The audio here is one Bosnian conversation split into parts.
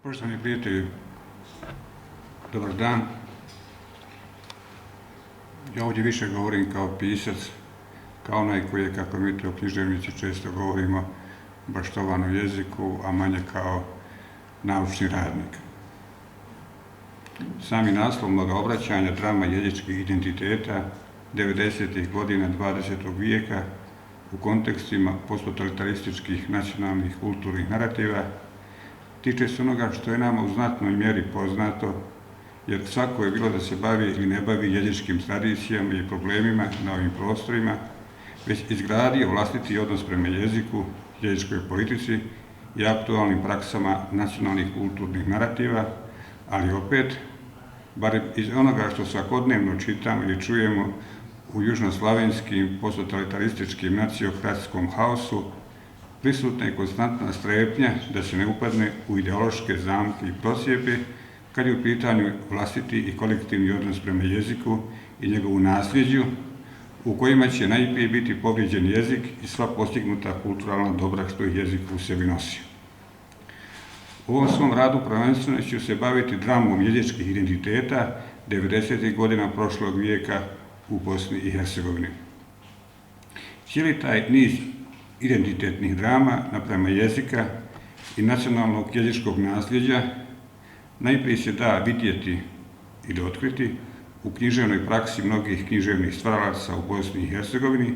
Poštovani prijatelji, dobar dan. Ja ovdje više govorim kao pisac, kao onaj koji je, kako mi to književnici često govorimo, baštovan u jeziku, a manje kao naučni radnik. Sami naslov moga obraćanja, drama jezičkih identiteta 90. godina 20. vijeka u kontekstima posttotalitarističkih nacionalnih kulturnih narativa, tiče se onoga što je nama u znatnoj mjeri poznato, jer svako je bilo da se bavi ili ne bavi jezičkim tradicijama i problemima na ovim prostorima, već izgradio vlastiti odnos prema jeziku, jezičkoj politici i aktualnim praksama nacionalnih kulturnih narativa, ali opet, barem iz onoga što svakodnevno čitamo ili čujemo u južnoslavenskim posttotalitarističkim naciokratskom haosu, prisutna je konstantna strepnja da se ne upadne u ideološke zamke i procjepe kad je u pitanju vlastiti i kolektivni odnos prema jeziku i njegovu nasljeđu, u kojima će najprije biti povrijeđen jezik i sva postignuta kulturalna dobra što jezik u sebi nosi. U ovom svom radu prvenstveno ću se baviti dramom jezičkih identiteta 90. godina prošlog vijeka u Bosni i Hercegovini. Cijeli taj niz identitetnih drama naprema jezika i nacionalnog jezičkog nasljeđa najprije se da vidjeti ili otkriti u književnoj praksi mnogih književnih stvaralaca u Bosni i Hercegovini,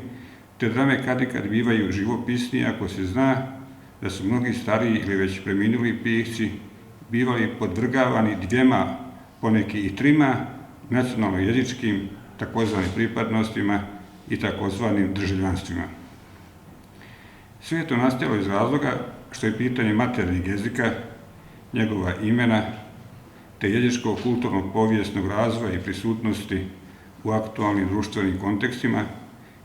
te drame kad i kad bivaju živopisnije ako se zna da su mnogi stariji ili već preminuli pisci bivali podvrgavani dvjema, poneki i trima nacionalno-jezičkim takozvanim pripadnostima i takozvanim državljanstvima. Sve je to nastajalo iz razloga što je pitanje maternjeg jezika, njegova imena, te jezičkog kulturnog povijesnog razvoja i prisutnosti u aktualnim društvenim kontekstima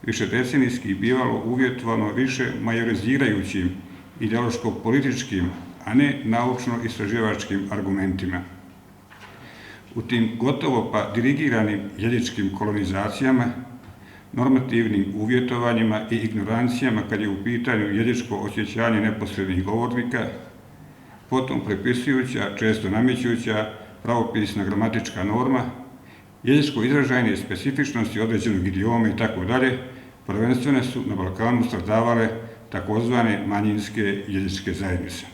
višedecenijski bivalo uvjetovano više majorizirajućim ideološko-političkim, a ne naučno-istraživačkim argumentima. U tim gotovo pa dirigiranim jezičkim kolonizacijama, normativnim uvjetovanjima i ignorancijama kad je u pitanju jezičko osjećanje neposrednih govornika, potom prepisujuća, često namećuća, pravopisna gramatička norma, jezičko izražajne specifičnosti određenog idioma itd., prvenstveno su na Balkanu stradavale takozvane manjinske jezičke zajednice.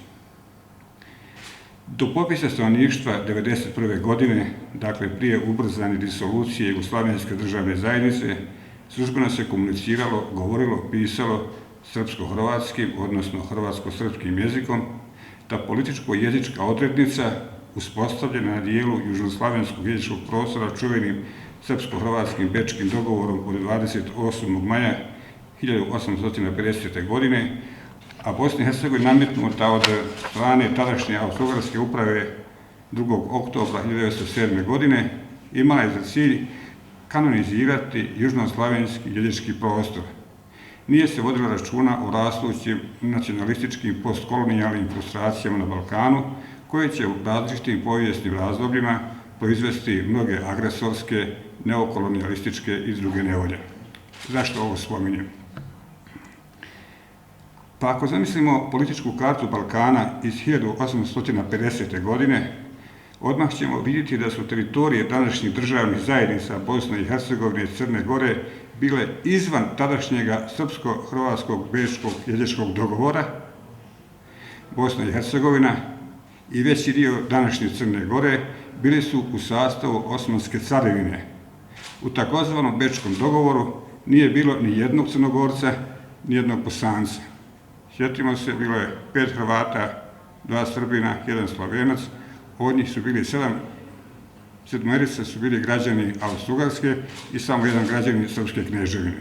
Do popisa stanovništva 1991. godine, dakle prije ubrzane disolucije Jugoslavenske državne zajednice, službeno se komuniciralo, govorilo, pisalo srpsko-hrvatskim, odnosno hrvatsko-srpskim jezikom, ta političko-jezička odrednica uspostavljena na dijelu južnoslavenskog jezičkog prostora čuvenim srpsko-hrvatskim bečkim dogovorom od 28. maja 1850. godine, a Bosni i Hercegovini nametnuta od strane tadašnje austro-ugarske uprave 2. oktobra 1907. godine, imala je za cilj kanonizirati južnoslavenski jezički prostor. Nije se vodilo računa o rastućim nacionalističkim postkolonijalnim frustracijama na Balkanu, koje će u različitim povijesnim razdobljima proizvesti mnoge agresorske, neokolonijalističke i druge nevolje. Zašto ovo spominjem? Pa ako zamislimo političku kartu Balkana iz 1850. godine, odmah ćemo vidjeti da su teritorije današnjih državnih zajednica Bosne i Hercegovine i Crne Gore bile izvan tadašnjega srpsko-hrvatskog bečkog jezičkog dogovora. Bosna i Hercegovina i veći dio današnje Crne Gore bili su u sastavu Osmanske carevine. U takozvanom bečkom dogovoru nije bilo ni jednog Crnogorca, ni jednog Bosanca. Sjetimo se, bilo je 5 Hrvata, 2 Srbina, 1 Slovenac, od njih su bili 7 su bili građani Austro-Ugarske i samo 1 građanin Srpske kneževine.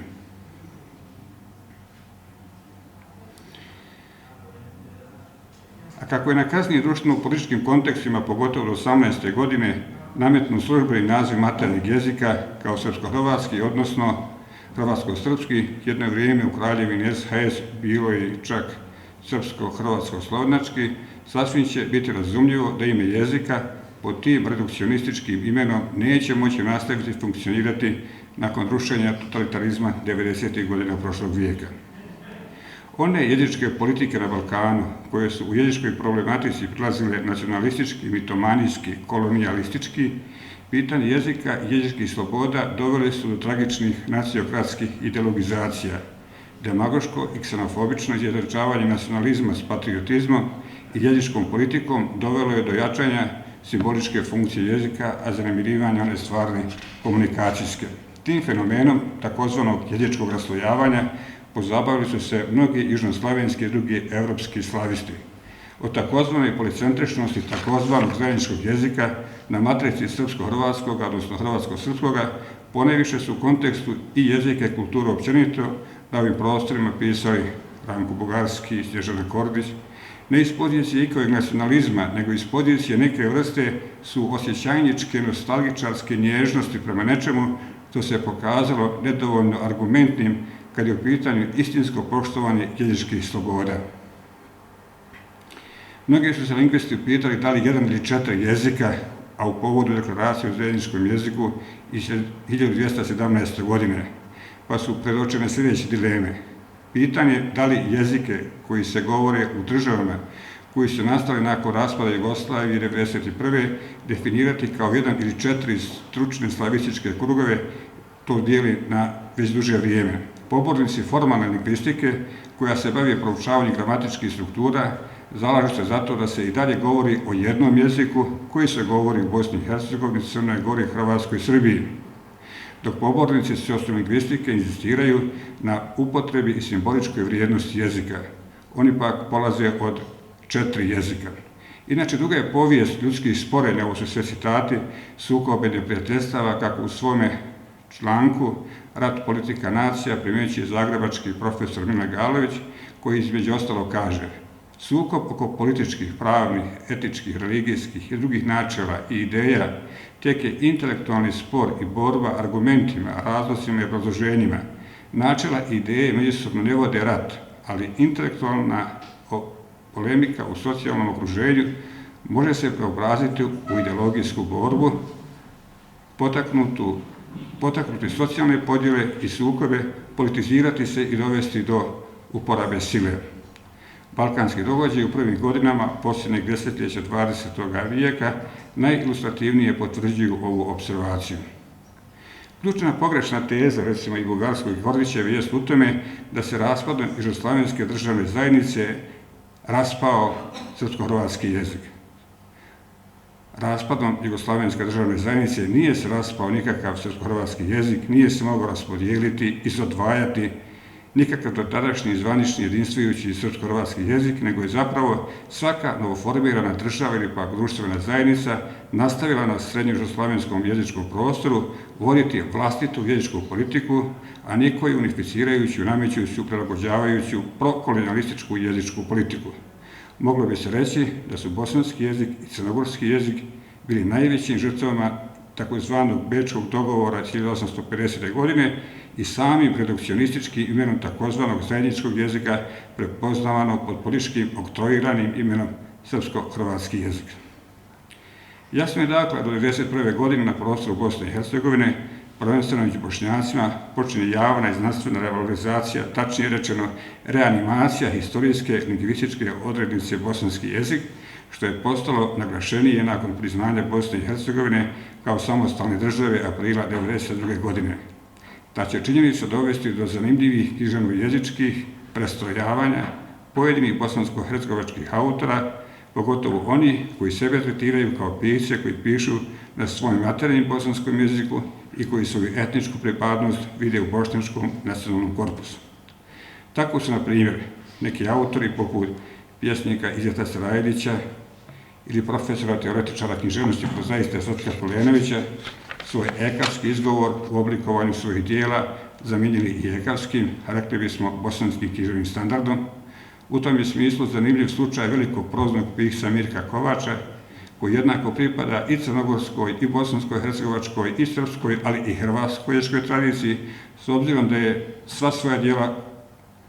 A kako je na kasnijim društveno-političkim kontekstima, pogotovo do 18. godine, nametnut službeni naziv maternjeg jezika kao srpsko-hrvatski, odnosno hrvatsko-srpski, jedno vrijeme u Kraljevini SHS bilo je čak srpsko-hrvatsko-slovenački, sasvim će biti razumljivo da ime jezika pod tim redukcionističkim imenom neće moći nastaviti funkcionirati nakon rušenja totalitarizma 90. godina prošlog vijeka. One jezičke politike na Balkanu, koje su u jezičkoj problematici prilazile nacionalistički, mitomanijski, kolonijalistički, pitanje jezika i jezičkih sloboda doveli su do tragičnih naciokratskih ideologizacija. Demagoško i ksenofobično izjednačavanje nacionalizma s patriotizmom i jezičkom politikom dovelo je do jačanja simboličke funkcije jezika, a zanemarivanja one stvarne komunikacijske. Tim fenomenom takozvanog jezičkog raslojavanja pozabavili su se mnogi južnoslavenski i drugi evropski slavisti. Od takozvane policentričnosti takozvanog zajedničkog jezika na matrici srpsko-hrvatskoga, odnosno hrvatsko-srpskoga, ponajviše su u kontekstu i jezike i kulturu općenito na ovim prostorima pisali Ranko Bugarski i Snježana Kordić, ne iz pozicije ikojeg nacionalizma, nego iz pozicije neke vrste su osjećajničke, nostalgičarske nježnosti prema nečemu što se pokazalo nedovoljno argumentnim kad je u pitanju istinsko poštovanje jezičkih sloboda. Mnogi su se lingvisti upitali da li 1 ili 4 jezika, a u povodu deklaracije o zajedničkom jeziku iz 1217. godine, pa su predočene sljedeće dileme. Pitanje da li jezike koji se govore u državama koji su nastali nakon raspada Jugoslavije 1991. definirati kao 1 ili 4 stručne slavističke krugove, to dijeli na već duže vrijeme. Pobornici formalne lingvistike, koja se bavi proučavanjem gramatičkih struktura, zalažu se zato da se i dalje govori o jednom jeziku koji se govori u Bosni i Hercegovini, Crnoj Gori, Hrvatskoj i Srbiji. Dok pobornici sociolingvistike inzistiraju na upotrebi i simboličkoj vrijednosti jezika. Oni pak polaze od 4 jezika. Inače, duga je povijest ljudskih sporenja, ovo su sve citati, sukobe neprijateljstava, kako u svome članku Rat, politika, nacija primjećuje zagrebački profesor Milan Galović, koji između ostalo kaže: sukob oko političkih, pravnih, etičkih, religijskih i drugih načela i ideja tek je intelektualni spor i borba argumentima, razlozima i obrazloženjima. Načela i ideje međusobno ne vode rat, ali intelektualna polemika u socijalnom okruženju može se preobraziti u ideologijsku borbu, potaknuti socijalne podjele i sukobe, politizirati se i dovesti do uporabe sile. Balkanski događaj u prvim godinama posljednjeg desetljeća 20. vijeka najilustrativnije potvrđuju ovu opservaciju. Ključna pogrešna teza, recimo i Bugarskog i Kordićeve, jest u tome da se raspadom južnoslavenske državne zajednice raspao srpsko-hrvatski jezik. Raspadom jugoslavenske državne zajednice nije se raspao nikakav srpsko-hrvatski jezik, nije se mogao raspodijeliti, izodvajati nikakav dotadašnji zvanični jedinstvujući srpsko-hrvatski jezik, nego je zapravo svaka novoformirana država ili pak društvena zajednica nastavila na srednjojužnoslavenskom jezičkom prostoru voditi vlastitu jezičku politiku, a nikoju unificirajuću, namećujuću, prilagođavajuću prokolonijalističku jezičku politiku. Moglo bi se reći da su bosanski jezik i crnogorski jezik bili najvećim žrtvama takozvanog Bečkog dogovora 1850. godine i samim redukcionističkim imenom takozvanog zajedničkog jezika prepoznavanog pod političkim oktroiranim imenom srpsko-hrvatski jezik. Jasno je dakle do 1991. godine na prostoru Bosne i Hercegovine, prvenstveno među Bošnjacima, počinje javna i znanstvena revalorizacija, tačnije rečeno reanimacija historijske lingvističke odrednice bosanski jezik, što je postalo naglašenije nakon priznanja Bosne i Hercegovine kao samostalne države aprila 1992. godine. Ta će činjenica dovesti do zanimljivih književno-jezičkih prestrojavanja pojedinih bosansko-hercegovačkih autora, pogotovo oni koji sebe tretiraju kao pisce koji pišu na svom materinjem bosanskom jeziku i koji svoju etničku pripadnost vide u bošnjačkom nacionalnom korpusu. Tako su, na primjer, neki autori poput pjesnika Izeta Sarajlića ili profesora teoretičara književnosti prozaista Sotka Polenovića svoj ekavski izgovor u oblikovanju svojih dijela zamijenili i ekavskim, rekli bismo bosanskim književnim standardom. U tom je smislu zanimljiv slučaj velikog proznog pisca Mirka Kovača, koji jednako pripada i crnogorskoj, i bosanskoj, hercegovačkoj, i srpskoj, ali i hrvatskoj jezičkoj tradiciji, s obzirom da je sva svoja djela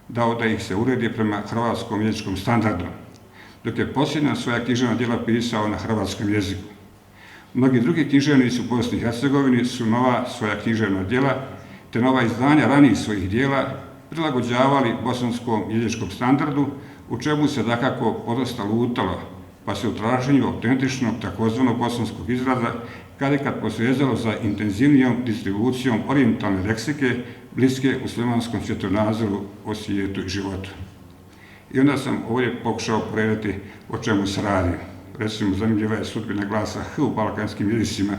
dao da ih se uredi prema hrvatskom jezičkom standardu, dok je posljednja svoja književna djela pisao na hrvatskom jeziku. Mnogi drugi književnici u Bosni i Hercegovini su nova svoja književna djela, te nova izdanja ranijih svojih djela prilagođavali bosanskom jezičkom standardu, u čemu se dakako podosta lutalo, pa se u traženju autentičnog takozvanog bosanskog izraza kad posvezalo za intenzivnijom distribucijom orijentalne leksike bliske muslimanskom svjetonazoru o svijetu i životu. I onda sam ovdje pokušao poredati o čemu se radi. Recimo, zanimljiva je sudbina glasa H u balkanskim jezicima.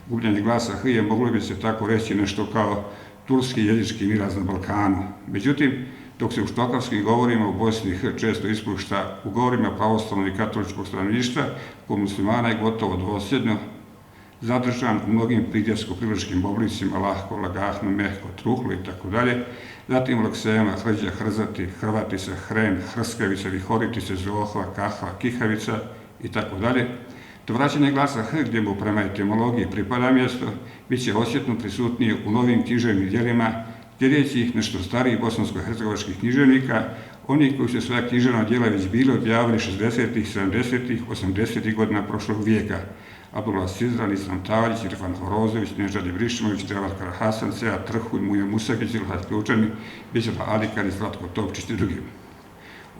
Gubljenje glasa H je, moglo bi se tako reći, nešto kao turski jezički miraz na Balkanu. Međutim, dok se u štokavskim govorima u Bosni H često ispušta, u govorima pravoslavnog i katoličkog stanovništva, kod muslimana je gotovo dosljedno zadržan u mnogim pridjevsko-priloškim oblicima, lahko, lagahno, mehko, truhlo i tako dalje. Zatim u leksema hrđa, hrzati, hrvatica, hren, hrskavica, vihoritice, zohva, kahva, kihavica i tako dalje. To vraćanje glasa H, gdje mu prema etimologiji pripada mjesto, bit će osjetno prisutnije u novim književnim djelima sljedećih nešto starijih bosansko-hercegovačkih književnika, onih koji su svoja književna djela već bili objavili 60-ih, 70-ih, 80-ih godina prošlog vijeka. Abdullah Sizran, Islam Tavljić, Irfan Horozović, Nežad Ibrišimović, Tevar Karahasan, Sead Trhuj, Muja Musakić, Ilhad Ključani, Bićela Adikar i Zlatko Topčić i drugi.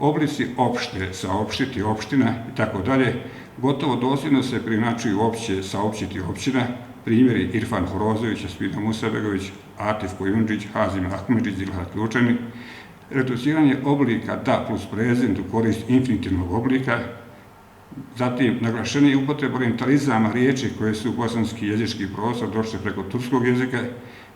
Oblici opšte, saopštiti, opština i tako dalje, gotovo dosljedno se preinačuju opće, saopćiti, općina, primjeri Irfan Horozović, Spina Musabegović, Atif Kojundžić, Hazim Ahmedžić, Ilhad Ključani, reduciranje oblika da plus prezent u korist infinitivnog oblika, zatim naglašenje upotrebe orientalizama riječi koje su u bosanski jezički prostor došle preko turskog jezika.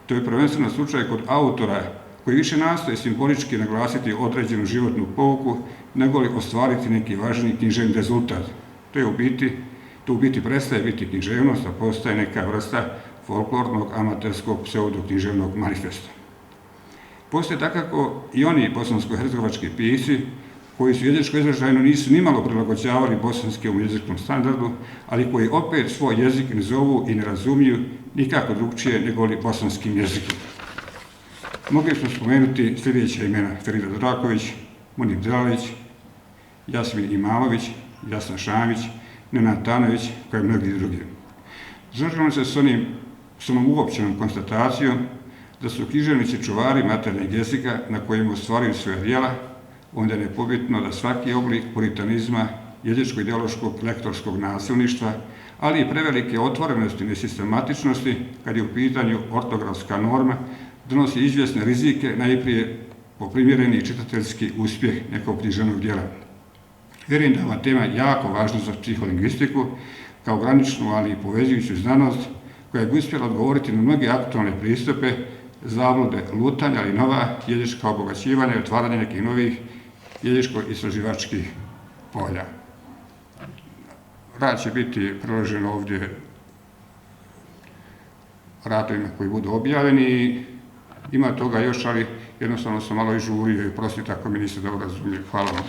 To je prvenstveno slučaj kod autora koji više nastoje simbolički naglasiti određenu životnu pouku, nego li ostvariti neki važni književni rezultat. To u biti prestaje biti književnost, a postaje neka vrsta folklornog, amaterskog, pseudoknjiževnog manifesta. Postoje takako i oni bosansko-hercegovački pisci koji su jezičko izražajno nisu nimalo prilagođavali bosanskom jezičkom standardu, ali koji opet svoj jezik ne zovu i ne razumiju nikako drugčije nego li bosanskim jezikom. Mogli smo spomenuti sljedeća imena: Ferida Draković, Munir Dralić, Jasmin Imamović, Jasna Šamić, Nenad Tanović, kao i mnogi drugi. Slažemo se s onom uopćenom konstatacijom da su književnici čuvari maternjeg jezika na kojima ostvaruju svoja djela, onda je nepobitno da svaki oblik puritanizma, jezičko-ideološkog, lektorskog nasilništva, ali i prevelike otvorenosti i nesistematičnosti, kad je u pitanju ortografska norma, donosi izvjesne rizike, najprije po primjereni čitateljski uspjeh nekog književnog djela. Vjerujem da je ova tema jako važna za psiholingvistiku, kao graničnu, ali i povezujuću znanost, koja bi uspjela odgovoriti na mnoge aktualne pristupe, zablude, lutanja, ali nova jezička obogaćivanja i otvaranje nekih novih jezičko-istraživačkih polja. Rad će biti priložen ovdje radovima koji budu objavljeni. Ima toga još, ali jednostavno sam malo i žurio i prostite ako mi niste dobro razumjeli. Hvala vam.